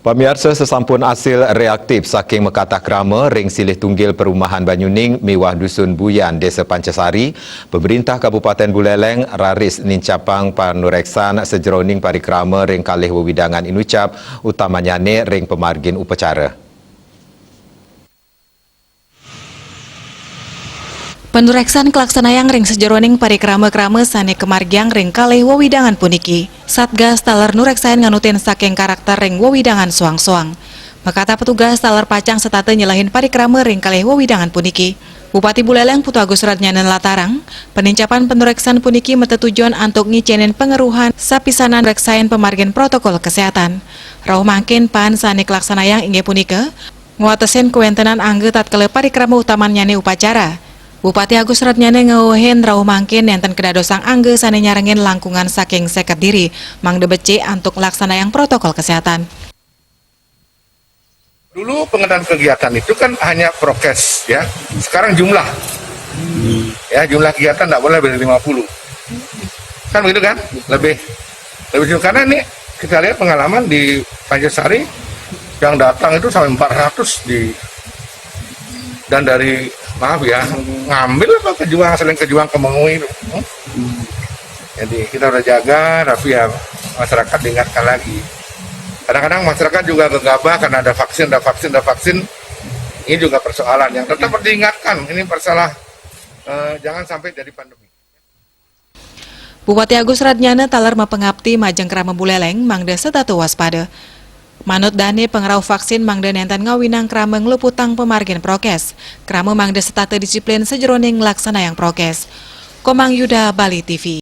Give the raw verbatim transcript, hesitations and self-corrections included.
Pamiarsa, sesampun asil reaktif saking makatah krama ring silih tunggil perumahan Banyuning miwah Dusun Buyan, Desa Pancasari, pemerintah Kabupaten Buleleng raris nincapang panureksan sajeroning parikrama ring kalih wewidangan inucap, utamanyane ring pamargin upacara. Panureksan kalaksanayang ring sajeroning parikrama-krama sane kamargiang ring kalih wewidangan puniki. Satgas taler nureksain nganutin saking karakter ring wewidangan soang-soang. Makatah petugas taler pacang setata nyelehin parikrama ring kalih wewidangan puniki. Bupati Buleleng Putu Agus Ratnyana nlatarang, panincapan panureksan puniki matetujon antuk ngicenin pangeruhan sapisanan reksain pamargin protokol kesehatan. Rauh mangkin pan sane kalaksanayang inggih punika, ngwatesin kawentenan angga tatkala parikrama utamannyane upacara. Bupati Agus Ratnyana ngauhin rauh mangkin nenten kadadosang angga sane nyarengin langkungan saking seket diri, mangda becik antuk nglaksanayang protokol kesehatan. Dulu pengenalan kegiatan itu kan hanya prokes, ya. Sekarang jumlah. Ya, jumlah kegiatan nggak boleh lebih dari lima puluh. Kan begitu kan? Lebih. Lebih sibuk. Karena ini kita lihat pengalaman di Pancasari yang datang itu sampai empat ratus di, dan dari, maaf ya, ngambil apa kejuang, saling kejuang ke Mengwi itu. Hmm? Jadi kita udah jaga, tapi ya masyarakat diingatkan lagi. Kadang-kadang masyarakat juga gegabah karena ada vaksin, ada vaksin, ada vaksin. Ini juga persoalan yang tetap diingatkan. Ini masalah, eh, jangan sampai jadi pandemi. Bupati Agus Ratnyana taler mapangapti majeng krama Buleleng mangda setata waspada. Manut dane pangrauh vaksin mangda nenten ngawinang krama ngluputang pamargin prokes. Krama mangda setata disiplin sajeroning nglaksanayang prokes. Komang Yuda, Bali T V.